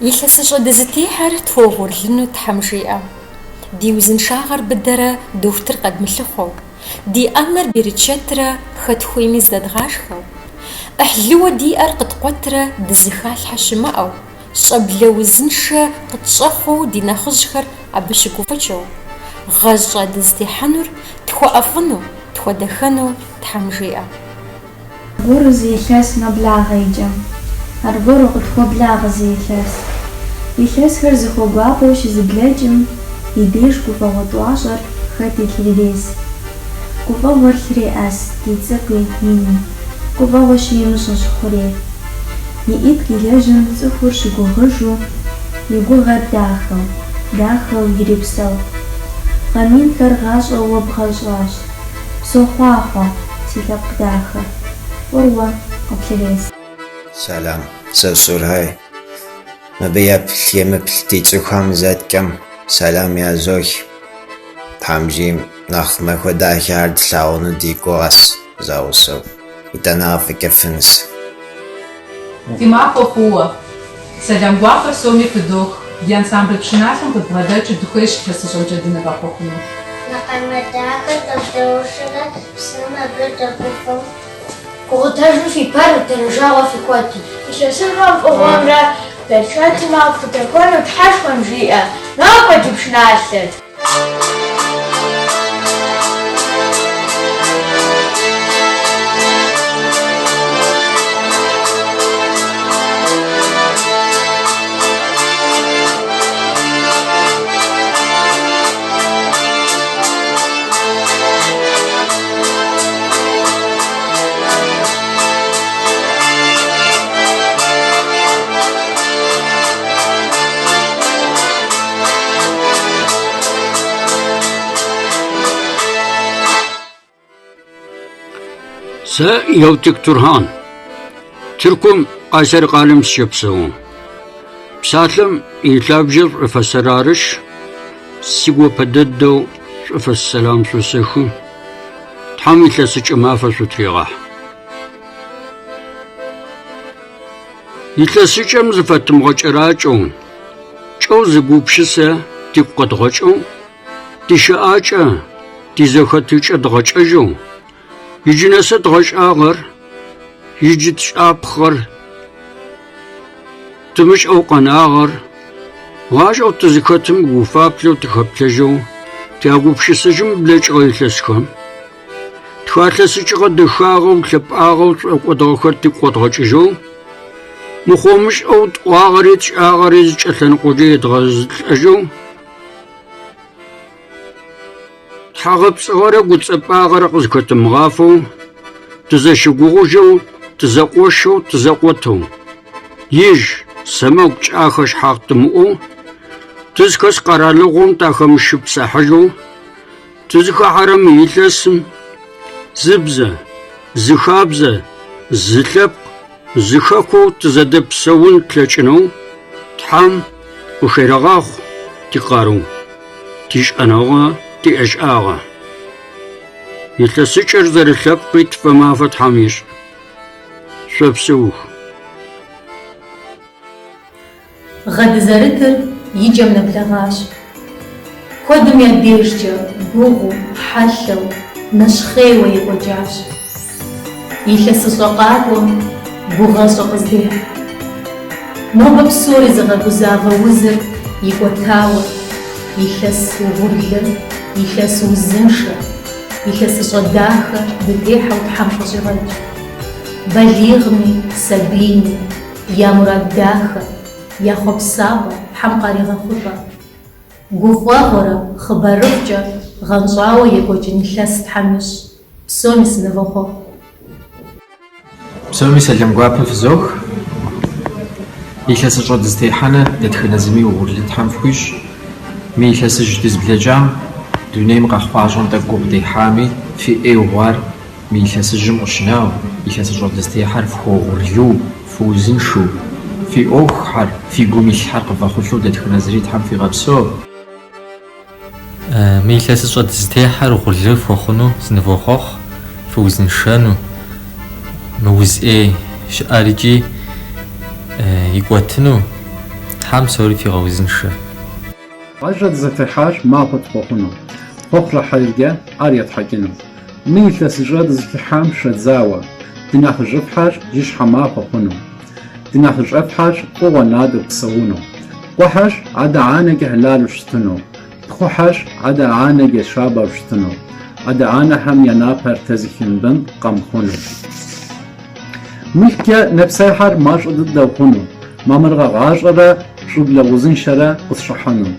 Илъэсыщӏэ дызытехьэр тхуэугъурлыну Тхьэм жиӏэ. Ди узыншагъэр быдэрэ дохутыр къэдмылъыхъуэу, ди ӏэнэр берычэтрэ хэт хуейми здэдгъашхэу, ӏыхьлыуэ диӏэр къыткъуэтрэ дызыхалъхьэ щымыӏэу, щӏэблэ узыншэ къытщӏэхъуэу ди нэхъыжьхэр абы щыгуфӏыкӏыу, гъэщӏэ дызытехьэнур тхуэӏэфӏыну, тхуэдэхэну Тхьэм жиӏэ. Аргуэру зы илъэс нэблагъэ и кӏэм. Аргуэру къытхуоблагъэ зы илъэс. Илъэсхэр зэхуэгуапэу щызыблэкӏым и деж гуфӏэгъуэ тӏуащӏэр хэти лърырес. Гуфӏэгъуэр лъреӏэс ди цӏыкӏуи ини, гуфӏэгъуэ щимыщӏэ щӏы хъурейр. И ӏитӏ къилэжьым цӏыхур щыгугъыжу, и гугъэр дахэу, дахэу ирепсэу. Гъэ минхэр гъащӏэу уэ бгъэщӏащ. Сохъуахъуэ, си лъэпкъ дахэ, фӏыр уэ къыплърес. Сэлам, сэ Сурхай. Мыбы еплъ, емыплъ ди цӏыхухэм зэткӏэм сэлам язох. Тхьэм жиӏэм нэхъ махуэ дахэхэр тлъагъуну ди гугъэс зэгъусэу. Итӏанэ фӏыкӏэ фыныс. Фи махуэ фӏыуэ! Сэлам гуапэ псоми фыдох. Ди ансамбль Пшыналъэм къыдбгъэдэкӏыу дыхуейщ илъэсыщӏэмкӏэ дынывэхъуэхъуну. Макъамэ дахэр къыздэушрэ псым абы дэгуфӏэу. Гукъыдэжу фи пэру, дэрэжэгъуэ фи куэду. Илъэсыщӏэм фӏыгъуэмрэ берычэтымрэ къыфхудэкӏуэну Тхьэшхуэм жиӏэ, Нокӏуэ ди пшыналъэр! Сэ Еутых Турхьан, Тыркум Къайсэр къалэм сыщэпсэу. Псалъэм и лъабжьэр шӏуфэсыр арышъ, сигопэ дэдэу шӏуфэс сэлам шъосэхы, Тхьэм илъэсыкӏэ мафэ шъутрегъахь. Илъэсыкӏэм зыфэтымыгъэкӏэракӏэу, кӏэу зы гупшысэ тыгу къэдгъэкӏэу, тищыӏакӏэ, тизэхэтыкӏэ дгъэкӏэжьэу, иджы нэсэ дгъэшӏагъэр, иджы тшӏапхъэр, тымышӏэу къэнагъэр, гъашӏэу тызыхэтым гуфаплъэу тыхэплъэжьэу тягупшысэжьым блэкӏыгъэ илъэсхэм, тхалъэсыкӏыгъэ дэхагъэу, лъэпӏагъэу тшӏокӏодыгъэхэр тыгу къэдгъэкӏыжьэу, мыхъомышӏэу тӏуагъэри тшӏагъэри зы кӏэлъэныкъокӏэ едгъэзылӏэжьэу, тхьагъэпцӏыгъэрэ гуцӏэпӏагъэрэ къызыхэтымыгъафэу, тызэщыгугъыжьэу, тызэкъошэу, тызэкъотэу, ижь, сэмэгу кӏахэ шъхьагъ тымыӏоу, тызхэс къэралыгъом тахэмышыпсыхьажьэу, Тызыхахьэрэ мы илъэсым зы бзэ, зы хабзэ, зы лъэпкъ, зы хэкоу тызэдэпсэун тлъэкӏынэу Тхьэм къыхерэгъахъу тикъарыу, тишӏэныгъэ, тиӏэшӏагъэ. Илъэсыкӏэр зэрылъэпкъи тфэмафэ Тхьэм ишӏ. Шъопсэух. Гъэ дызэрытыр и кӏэм нэблэгъащ. Куэдым я дежкӏэ гугъуу, хьэлъэу, нэщхъейуэ екӏуэкӏащ. Илъэсыщӏэ къакӏуэм гугъэщӏэ къыздехь. Нобэ псори зыгъэгузавэ узыр икӏуэтауэ, илъэс угъурлы, илъэс узыншэ, илъэсыщӏэ дахэ дытехьэу Тхьэм къыщӏигъэкӏ. Балигъми, сабийми, Я мурад дахэ, я хъуэпсапӏэ Тхьэм къаригъэхъулӏэ. Гуфӏэгъуэрэ хъыбарыфӏкӏэ гъэнщӏауэ екӏуэкӏын илъэс Тхьэм ищӏ. Псоми сынывохъуэхъу. Псоми сэлам гуапэ фызох. Илъэсыщӏэ дызытехьэныр дэтхэнэ зыми угъурлы Тхьэм фхуищӏ. Мы илъэсыжь дызблэкӏам дунейм къэхъукъащӏэм тӏэкӏу гугъу дехьами, фи ӏей хъуар Мы илъэсыжьым къыщынау, илъэсыщӏэ дызытехьэр фхуэугъурлу, фыузыншэу, фи ӏуэхухэр, фи гум илъхэр къывэхъулӏэу дэтхэнэ зыри Тхьэм фигъэпсэу. Мы илъэсыщӏэ дызытехьэр угъурлы фхуэхъуну сынывохъуэхъу, фыузыншэну, мы уз ӏей щыӏэр икӏи икӏуэтыну, Тхьэм псори фигъэузыншэ. Гъэщӏэ дызэтехьащ махуэ тхуэхъуну, хъуэхъурэ хьэрыркӏэ ар етхьэкӏыну. Мы илъэсыщӏэ дызыхыхьам щӏэдзауэ, ди нэхъыжьыфӏхэр жьыщхьэ махуэ хъуну, ди нэхъыщӏэфӏхэр фӏыгъуэ надэу псэуну, къуэхэр адэ-анэкӏэ хьэлалу щытыну, пхъухэр адэ-анэкӏэ щабэу щытыну, адэ-анэхэм я напэр тезыхын бын къэмыхъуну. Мылъкукӏэ нэпсейхэр мащӏэ дыдэу хъуну, мамырыгъэ гъащӏэрэ щӏэблэ узыншэрэ къытщӏыхьэну.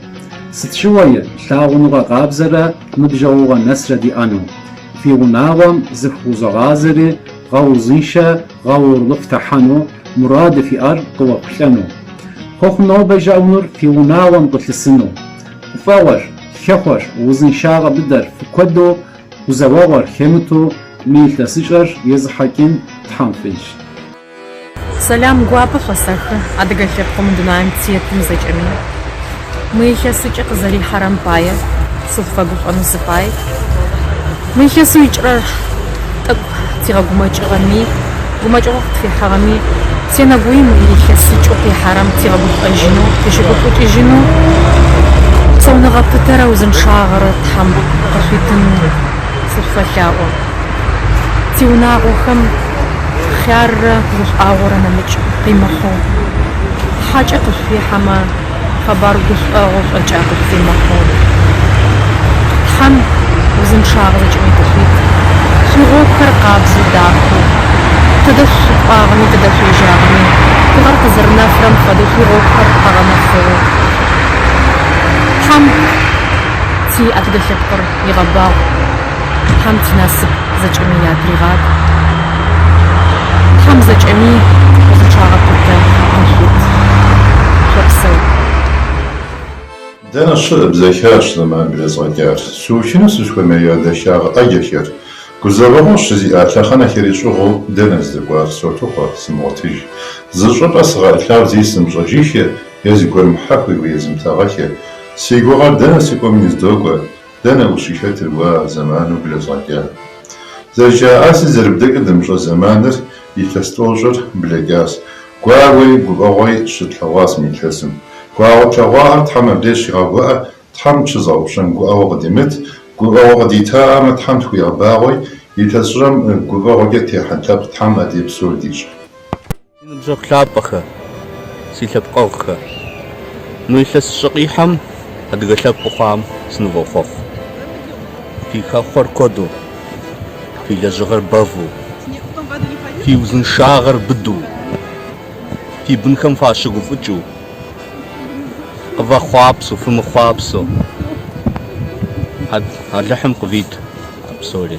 Сыт щыгъуэи лъагъуныгъэ къабзэрэ ныбжьэгъугъэ нэсрэ диӏэну. Фи унагъуэм зыхузогъазэри, гъэ узыншэ, гъэ угъурлы фытехьэну, мураду фиӏэр къывэхъулӏэну. Хъуэхъу нобэ жаӏэнур фи унагъуэм къылъысыну. Гуфӏэгъуэр, хэхъуэр, узыншагъэ быдэр фыкуэду Гузэвэгъуэр хэмыту мы илъэсыщӏэр езыхьэкӏын Тхьэм фищӏ. Сэлам гуапэ шъосэхы адыгэ лъэпкъым дунаим тетым зэкӏэми. Мы илъэсыкӏэ къызэрихьэрэм пае сышъуфэгушӏонэу сыфай. Мы илъэсэу икӏырэр тӏэкӏу тигъэгумэкӏыгъэми, гумэкӏыгъо къытфихьыгъэми, сенэгуе мы илъэсыкӏэу къихьэрэм тигъэгушӏожьынэу, тыщыгушӏукӏыжьынэу, псауныгъэ пытэрэ узыншагъэрэ Тхьэм къышъуитынэу сышъуфэлъаӏо. Тиунагъохэм хъяррэ гушӏуагъорэ нэмыкӏ къимыхьэу, хьакӏэ къышъуфихьэмэ, къэбар гушӏогъо шӏокӏа къышъуфимыхьэу. Тхьэм узыншагъэ зэкӏэми къышъуит, шъуигъогухэр къабзэу дахэу, тыдэ шъукӏуагъэми, тыдэ шъуежьагъэми, тыгъэр къызэрэнэфырэм фэдэу шъуигъогухэр къэгъэнэфыгъэу. Тхьэм ти адыгэ лъэпкъыр егъэбагъу, Тхьэм тинасып зэкӏэми ятыригъакӏу. Тхьэм зэкӏэми узыншагъэ пытэ къышъуит. Шъопсэу. Дэнэ щыӏэ, бзэхащ зэман блэзгъэкӏар. Сыухыну сызыхуэмея дахагъэ ӏэджэхэр, гузэвэгъуэ щызиӏа лъэхъэнэхэри щӏыгъуу дэнэ здэкӏуар, солъыхъуэ, сымыгъуэтыж. Зы щӏыпӏэ сыгъэӏылъауэ зэи сымыщӏэжыххэ е зыгуэрым хьэху игу езмытагъэххэ. Си гугъэр дэнэ сыкӏуэми ныздокӏуэ, Дэнэ ущыхэтыр уэ а зэману блэзгъэкӏар? Зэрыжаӏащи, зэрыблэкӏыр дымыщӏэ зэманыр илъэс тӏощӏыр блэкӏащ. Гуауи гуфӏэгъуи щытлъэгъуащ мы илъэсым. Гуауэ тлъэгъуахэр Тхьэм абдеж щигъэувыӏэ, Тхьэм тщызыгъэгъупщэн гуӏэгъуэ къыдимыт, гуфӏэгъуэ къыдитаӏамэ, Тхьэм тхуигъэбагъуи, илъэсыщӏэм гуфӏэгъуэкӏэ техьэн лъэпкъ Тхьэм адрей псори дищӏ. Си ныбжьэгъу лъапӏэхэ, си лъэпкъэгъухэ, мы илъэсыщӏэ къихьэм адыгэ лъэпкъыу хъуам сынывохъуэхъу. Фи хэхъуэр куэду, фи лэжьыгъэр бэву, фи узыншагъэр быдэу, фи бынхэм фащыгуфӏыкӏыу, къывэхъуапсэу, фымыхъуапсэу, Алыхьым къывит а псори.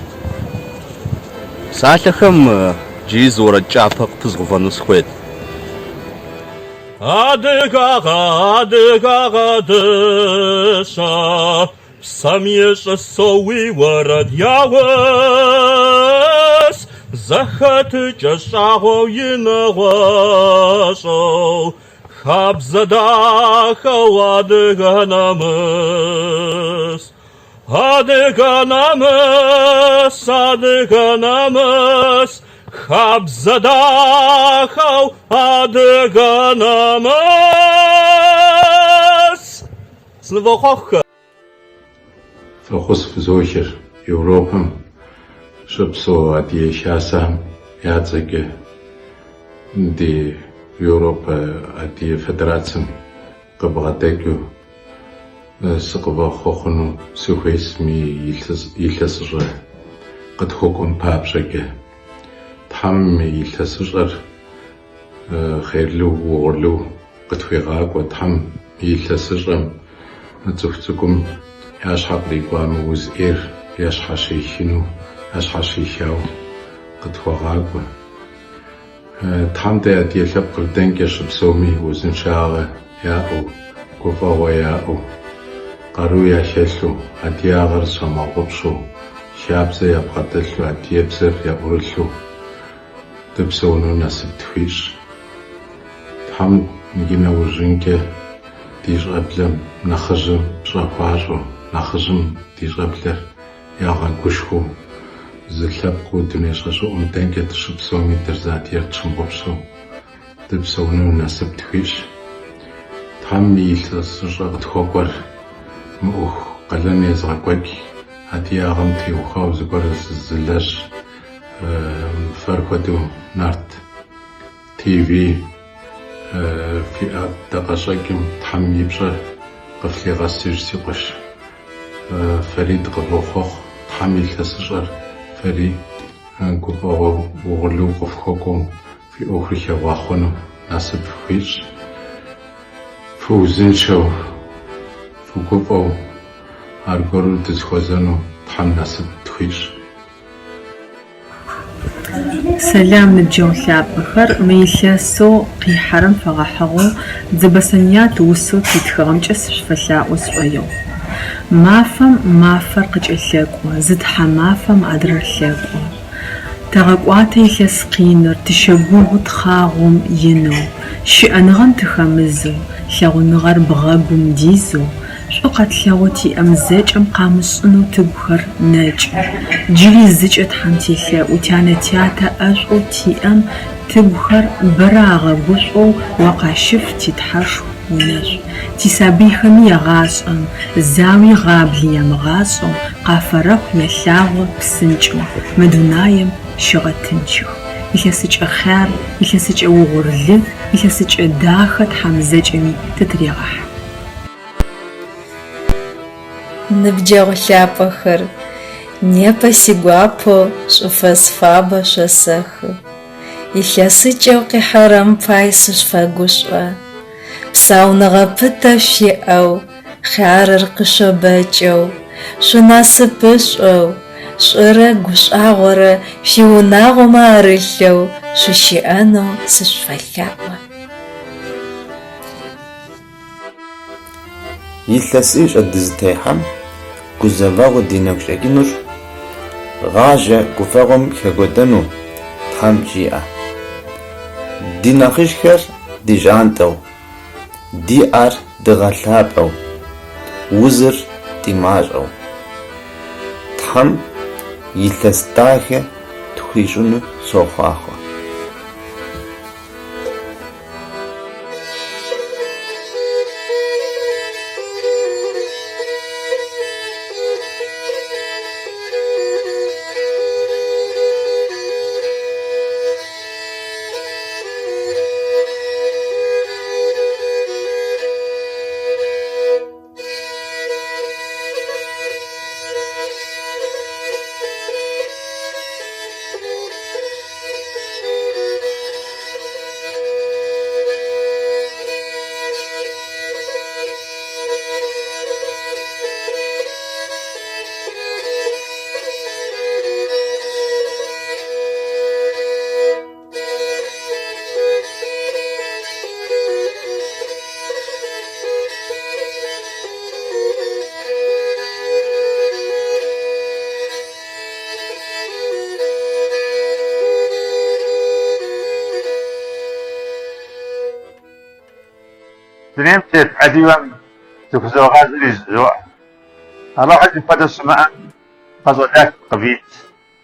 Псалъэхэм иджыри зы уэрэд кӏапэ къыпызгъэувэну сыхуейт. Адыгагъэ, адыгагъэ дыщэ, псэм и щӏысэу уи уэрэд яус, зэхэтыкӏэ щӏагъуэу и нэгъуэщӏэу, хабзэ дахэу адыгэ нэмыс. Адыгэ нэмыс, адыгэ нэмыс, хабзэ дахэу адыгэ нэмыс. Сынывохъуэхъухэ. Фӏэхъус фызохыр Европэм щыпсэу Адыгэ Хасэхэм я цӏэкӏэ ди Европэ Адыгэ Федерацэм къыбгъэдэкӏыу сыкъывэхъуэхъуну сыхуейс мы илъэсыщӏэ къытхуэкӏуэм папщӏэкӏэ. Тхьэм мы илъэсыщӏэр хъерлу, угъурлу къытхуигъакӏуэ. Тхьэм мы илъэсыщӏэм цӏыху цӏыкӏум я щхьэ кърикӏуа мы уз ӏейр ящхьэщихыну, ящхьэщихауэ къытхуэгъакӏуэ. Тхьэм дэ адыгэ лъэпкъыр дэнкӏэ щыпсэуми узыншагъэ яӏэу, гуфӏэгъуэ яӏэу, къару яхэлъу, адыгагъэр зыщамыгъэгъупщэу, хабзэ ябгъэдэлъу, адыгэбзэр яӏурылъу дыпсэуну насып тхуищӏ. Тхьэм иджы нэужьынкӏэ ди щӏэблэм нэхъыжьым пщӏэ хуащӏу, нэхъыжьым ди щӏэблэр ягъэгушхуэу, зы лъэпкъыу дуней щӏэщӏыӏум дэнкӏэ дыщыпсэуми дызэрыадыгэр тщымыгъупщэу дыпсэуну насып тхуищӏ. Тхьэм мы илъэсыщӏэ къытхуэкӏуэр мы ӏуэху къалэн езыгъэкӏуэкӏ адыгагъэм теухуауэ зыгуэр зылэжь фэр хуэдэу Нарт ТВ фи ӏэдакъэщӏэкӏым Тхьэм и пщӏэр къыфлъигъэсыж си къуэш. Фэри дыкъывохъуэхъу, Тхьэм илъэсыщӏэр фэри гуфӏэгъуэ угъурлыу къыфхуэкӏуэу фи ӏуэхур хигъахъуэну насып фхуищӏ. Фыузыншэу, фыгуфӏэу аргуэру дызэхуэзэну Тхьэм насып тхуищӏ. Сэлам, ныбджэгъу лъапӏэхэр! Мы илъэсэу къихьэрэм фэгъэхьыгъэу Дзыбэ Саният усэу фитхыгъэмкӏэ сышъуфэлъаӏо сшӏоигъу. Мафэм мафэр къыкӏэлъэкӏо, зы тхьамафэм адрэр лъэкӏо. Тэгъэкӏуатэ илъэс къиныр, тыщэгугъу тхъагъом инэу, щыӏэныгъэм тыхэмызэу, лъэгъуныгъэр бгъэгум дизэу, Шӏу къэтлъэгъоу тиӏэм зэкӏэм къамышӏынэу тыгухэр нэкӏы. Джыри зыкӏэ Тхьэм телъэӏу, тянэ-тятэ ӏэшӏоу тиӏэм тыгухэр бэрэ агъэгушӏоу уакъащыф ти Тхьэшху унэшӏу. Тисабыйхэми егъашӏэм, зауи гъабли ямыгъашӏэу, къафэрэхъу ялъагъо псынкӏэу, мы дунаем щыгъэтынчых. Илъэсыкӏэ хъяр, илъэсыкӏэ угъурлы, илъэсыкӏэ дахэ Тхьэм зэкӏэми тытырегъахь. Ныбджэгъу лъапӏэхэр, непэ сигуапэу шӏуфэс фабэ шъосэхы. Илъэсыкӏэу къихьэрэм пай сышъуфэгушӏо. Псауныгъэ пытэ шъуиӏэу, хъярыр къышъобэкӏэу, шъунасыпышӏоу, шӏурэ гушӏуагъорэ шъуиунагъомэ арылъэу шъущыӏэнэу сышъуфэлъаӏо. Илъэсыщӏэ дызытехьэм гузэвэгъуэ ди нэгу щӏэкӏынур гъащӏэ гуфӏэгъуэм хэкӏуэдэну Тхьэм жиӏэ. Ди нэхъыжьхэр ди жьантӏэу, ди ӏэр дыгъэлъапӏэу, узыр ди мащӏэу. Тхьэм илъэс дахэ тхуищӏыну сохъуахъуэ. Дунейм тет адыгэм зыхузогъазэри жызоӏэ. Алыхьыр зыхуэдэ щымыӏэм гъащӏэ дахэ къывит.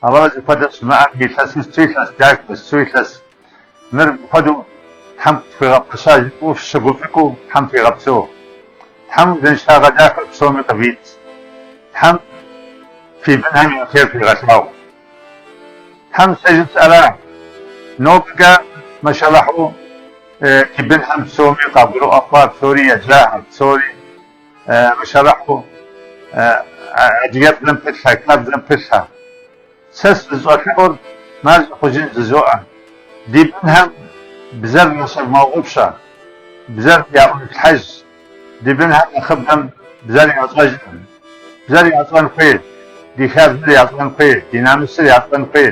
Алыхьыр зыхуэдэ щымыӏэм илъэсыр сыту илъэс дахэ, сыту илъэс мыр мыпхуэдэу Тхьэм къытхуигъэпэща жыфӏэу фыщыгуфӏыкӏыу Тхьэм фигъэпсэу. Тхьэм узыншагъэ дахэ псоми къывит. Тхьэм фи бынхэм я хъер фигъэлъагъу. Тхьэм сэ жысӏэра, нобэкӏэ мэшэлахьу ди бынхэм псоми къагурыӏуэ хъуа, псори еджахэр, псори мэшэлахьу адыгэбзэм пылъхьэ, хабзэм пылъхьэ. Сэ сызыщӏэлъэӏур маржэ хъужын жызоӏэ. Ди бынхэм бзэр ящывмыгъэгъупщэ, бзэр яӏурыфлъхьэж. Ди бынхэм нэхъыбэм бзэр ящӏэжкъым. Бзэр ящӏэн хуей, ди хабзэр ящӏэн хуей, ди намысыр ящӏэн хуей.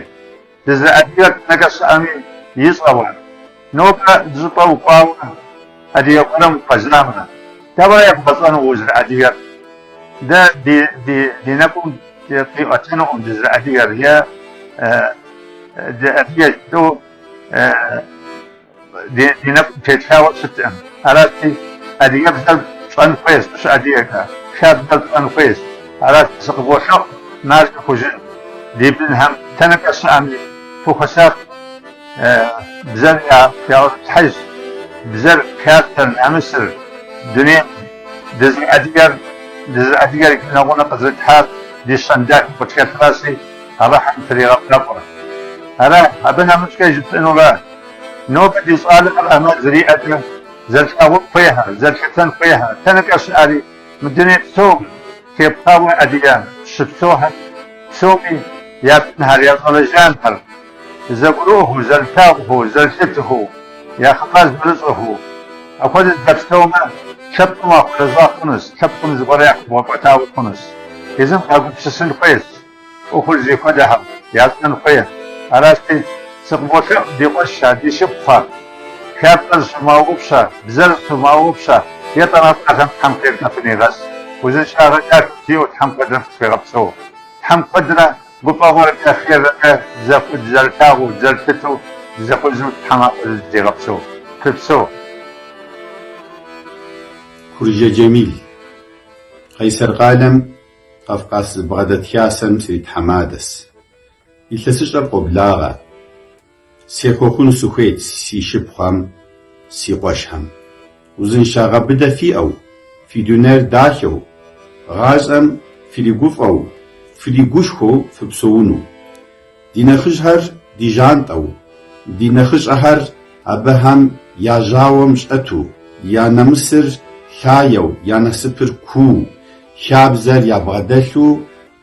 Дызэрыадыгэр дэнэкӏэ щыӏэми ищӏэуэ. Нобэ зыщӏыпӏэ укӏуауэ адыгэ гуэрым ухуэзамэ, дауэрэ ебгъэщӏэну узэрыадыгэр? Дэ ди нэкӏум къиӏуэтэнукъым дызэрыадыгэр е дыадыгэ жытӏэу ди нэкӏум тетхауэ щыткъым. Арати, адыгэбзэр пщӏэн хуейщ, ущыадыгэкӏэ, хабзэр пщӏэн хуейщ. Арати, сыкъыволъэӏу, маржэ хъужын, ди бынхэм дэнэкӏэ щыӏэми, фыхуэсакъ, бзэр яӏурыфлъхьэж, бзэр, хабзэр, намысыр, дунейм дызэрыадыгэр, дызэрыадыгэр нэгъунэ къызэрытхьар ди щэн дахэу къытхэлъращи, Алыхьым фригъэфӏакӏуэ. Ара, абы нэмыщӏкӏэ жысӏэнура? Нобэ ди щӏалэхэр ӏэмал зэриӏэкӏэ зэрылъагъун хуейхэр, зэрылъытэн хуейхэр, тэнэкӏэ щыӏэри, мы дуней псом тепхъауэ адыгэ щыпсэухэр псоми я бынхэр, я щӏалэ жанхэр зэгурыӏуэхэу, зэрылъагъухэу, зэрылъытэхэу, я хъыбар зэрыщӏэхэу, апхуэдэ зэдэпсэумэ, лъэпкъым уахуэлэжьа хъунущ, лъэпкъым зыгуэр яхуэбгъэкӏуэтауэ хъунущ. Езым къагупсысын хуейщ. ӏуэхур зихуэдэхэм ящӏэн хуей. Аращи, сыкъыволъэӏу, ди къуэшхэ, ди шыпхъухэ, хабзэр зыщывмыгъэгъупщэ, бзэр зыщывмыгъэгъупщэ, етӏанэ пӏалъэм Тхьэм хъеркӏэ фынигъэс. Узыншагъэ дахэ фиӏэу Тхьэм куэдрэ фытхуигъэпсэу. Тхьэм куэдрэ гуфӏэгъуэрэкӏэ, хъеррэкӏэ дызэрылъагъуу, дызэрылъытэу, дызэхуэзэу Тхьэм апхуэдэу дыдигъэпсэу. Фыпсэу! Куржэ Джэмил. Къайсэр къалэм Къафкъас зыбгъэдэт хасэм сритхьэмадэс. Илъэсыщӏэр къоблагъэ. Сехъуэхъуну сыхуейт си шыпхъухэм, си къуэшхэм. Узыншагъэ быдэ фиӏэу, фи дунейр дахэу, гъащӏэм фригуфӏэу, фригушхуэу фыпсэуну. Ди нэхъыжьхэр ди жьантӏэу, ди нэхъыщӏэхэр абыхэм я жьауэм щӏэту, я нэмысыр лъагэу, я насыпыр куу, хабзэр ябгъэдэлъу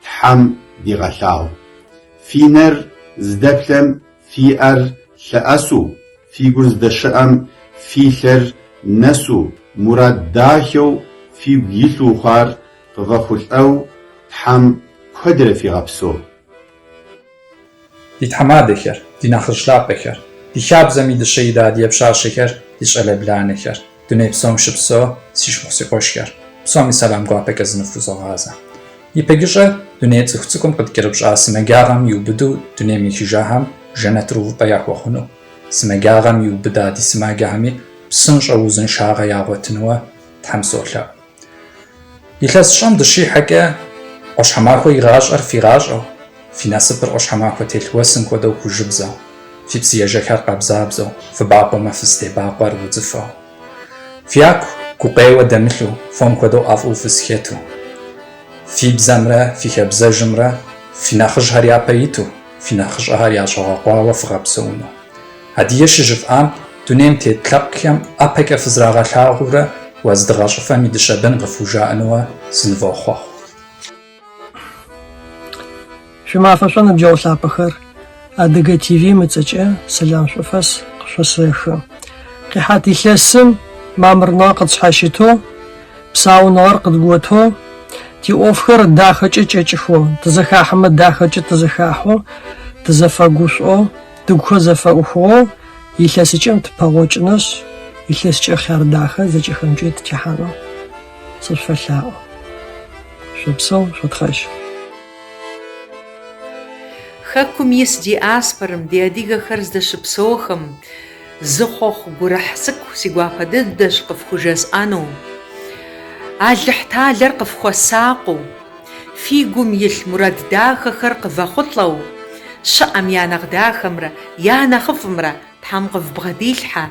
Тхьэм дигъэлъагъу. Фи нэр здэплъэм фи ӏэр лъэӏэсу, фи гур здэщыӏэм фи лъэр нэсу, мурад дахэу фигу илъу хъуар къывэхъулӏэу Тхьэм куэдрэ фигъэпсэу. Ди тхьэмадэхэр, ди нэхъыжь лъапӏэхэр, ди хабзэм и дыщэидэ адыгэ пщащэхэр, ди щӏалэ бланэхэр, дуней псом щыпсэу си шыпхъу си къуэшхэр, псоми сэлам гуапэкӏэ зыныфхузогъазэ. Ипэкӏыщӏэ дуней цӏыху цӏыкӏум къыткӏэрыпщӏа сымаджагъэм иубыду дунейм ехыжахэм жэнэтыр увыпӏэ яхуэхъуну, сымаджагъэм иубыда ди сымаджэхэми псынщӏэу узыншагъэ ягъуэтынуэ Тхьэм солъэӏу. Илъэсыщӏэм дыщихьэкӏэ, ӏуащхьэмахуэ и гъащӏэр фи гъащӏэу, фи насыпыр ӏуащхьэмахуэ телъ уэсым хуэдэу хужьыбзэу, фи псыежэххэр къабзабзэу, фыбакъуэмэ фызытебакъуэр удзыфэу. Фяку гукъеуэ дэмылъу, фом хуэдэу ӏэфӏу фызэхэту. Фи бзэмрэ фи хабзэжьымрэ фи нэхъыжьхэр япэ иту, фи нэхъыщӏэхэр я щӏэгъэкъуауэ фыгъэпсэуну. Адыгэ щыжыфӏам дунейм тет лъэпкъхэм ӏэпэкӏэ фызрагъэлъагъуурэ уэздыгъэ щӏыфэм и дыщэ бын къыфхужаӏэнуэ сынывохъуэхъу. Шъуимафэ шӏу, ныбджэгъу лъапӏэхэр! Адыгэ ТВ-м ыцӏэкӏэ сэлам шӏуфэс къышъосэхы. Къихьат илъэсым мамырныгъэ къытшъхьащытэу, псауныгъэр къыдготэу, тиӏофхэр дахэкӏэ кӏэкӏыхэу, тызэхахьэмэ дахэкӏэ тызэхахьэу, тызэфэгушӏоу, Тыгухэр зэфэӏухыгъэу илъэсыкӏэм тыпэгъокӏынышъ, илъэсыкӏэ хъяр дахэ зэкӏэхэмкӏи тытехьанэу сышъуфэлъаӏо. Шъопсэу, шъотхъэжь. Хэкум ис диаспорэм, ди адыгэхэр здэщыпсэухэм, зы хъуэхъу гурыхь цӏыкӏу си гуапэ дыдэщ къыфхужесӏэну. Алыхьталэр къыфхуэсакъыу. Фи гум илъ мурад дахэхэр къывэхъулӏэу, щыӏэм я нэхъ дахэмрэ я нэхъыфӏымрэ Тхьэм къывбгъэдилъхьэ,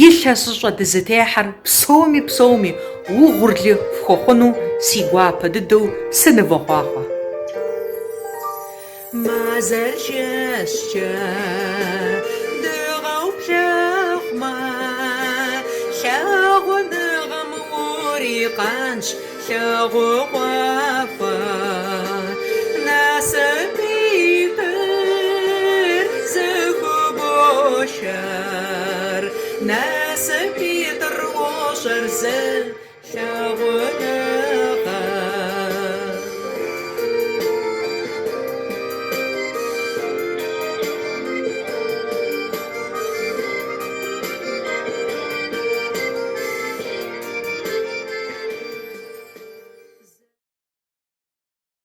илъэсыщӏэ дызытехьэр псоми псоми угъурлы фхуэхъуну си гуапэ дыдэу сынывохъуахъуэ. Мазэр жэщкӏэ дыгъэу плъэхъумэ, лъагъуныгъэм урикъанщ, лъагъугъуафӏэ. Насыпитӏыр зэхубошэр, насыпитӏыр уощӏэр зэ лъагъуныгъэм.